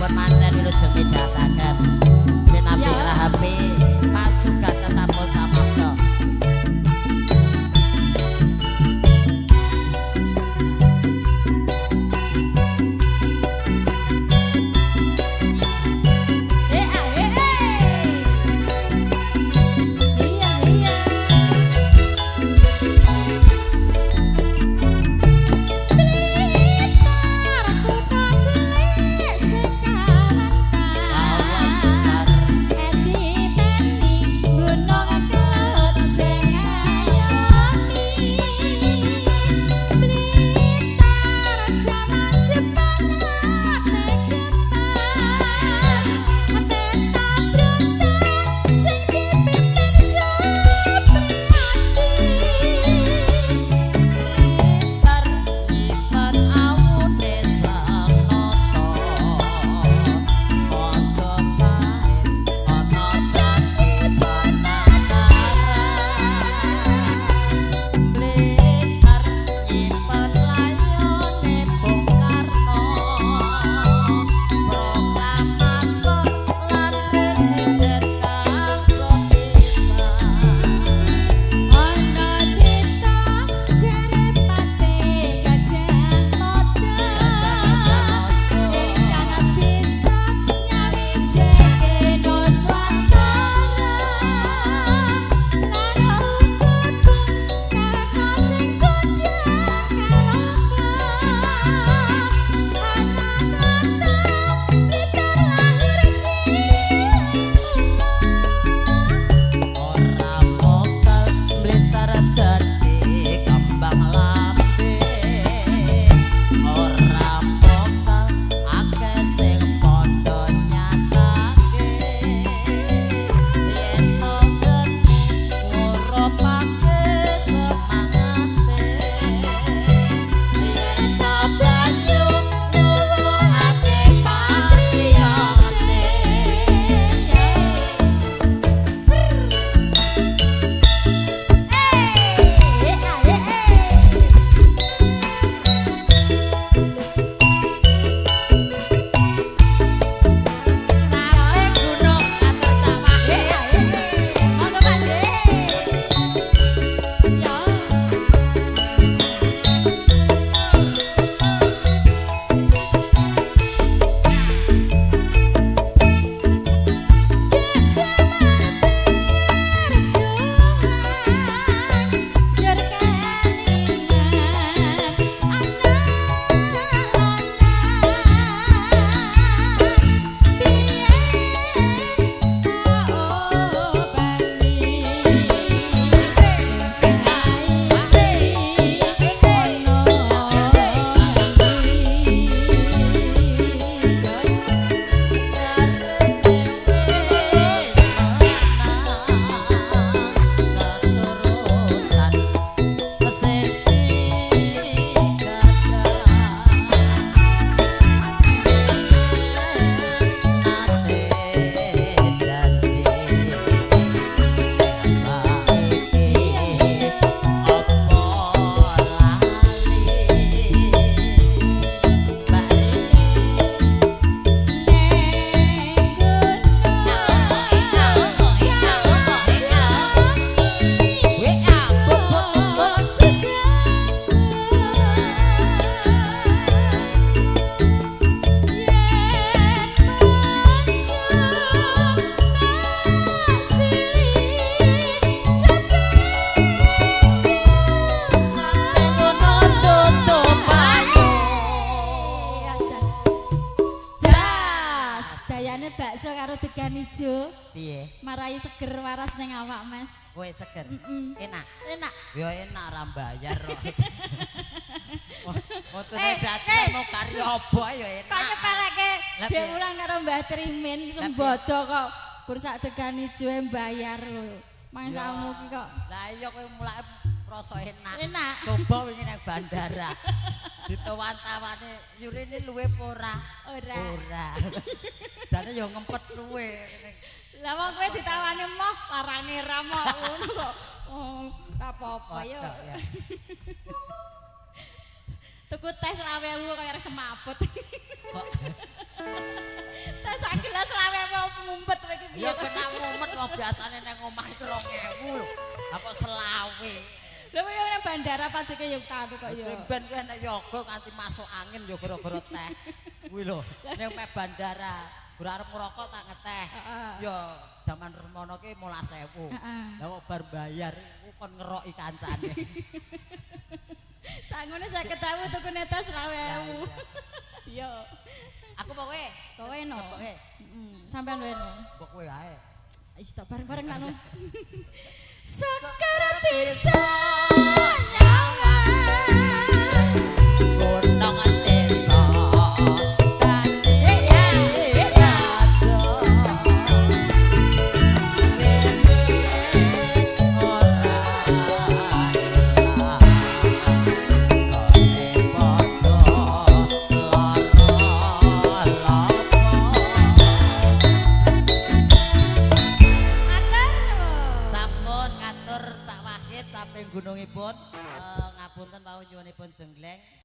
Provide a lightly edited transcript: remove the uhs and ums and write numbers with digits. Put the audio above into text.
Sampun manten wilujeng midhangetaken. Sinambi ngrahapi pasugata sampun samapta. Piye? Marai seger waras ning awak, Mas. Kowe seger. Enak. Enak. Ya enak ra mbayar kok. Motone dadi mau kari opo ya enak. Kok nyepeleke dhek ulang karo Mbah Trimin sembodo kok gur sak degan ijo mbayar lho. Mangsamu ki kok. Lah iya kowe mulake rasa enak. Enak. Coba wingi nang bandara. Ditawan-tawane yurine luwe apa ora? Ora. Ora. Jane yo ngempet luwe. Lah wong kowe ditawani moh larange ra moh ngono kok. Oh, ora apa-apa ya. Tuku tes 20.000 kaya arep semaput. Sok. Teh sak gelas 25 mumpet kowe iki piye? Ya kena mumet wong biasane nang omah iku 2000 lho. Lah kok selawe. Lha kowe nang bandara pajeke ya kabeh kok ya. Ben kowe nek yoga nganti masuk angin ya gara-gara teh. Kuwi lho, ning meh bandara ora arep ngrokok tak ngeteh. Ya jaman remono ki 15.000. Lah kok bar bayar iku kon ngeroki kancane. Sangune 50.000 tukune teh 25.000. Yo. Aku mau kowe. Kowe no. Kowe. Heeh, sampean wae no. Mbok kowe ae. Wis tok bareng-bareng lan. Sekar bisa nyawang. Gunung desa dadi raja. Atur nuwun. Sampun katur Cak Wahid samping gunungipun, ngapunten wau nyuwunipun jenggleng.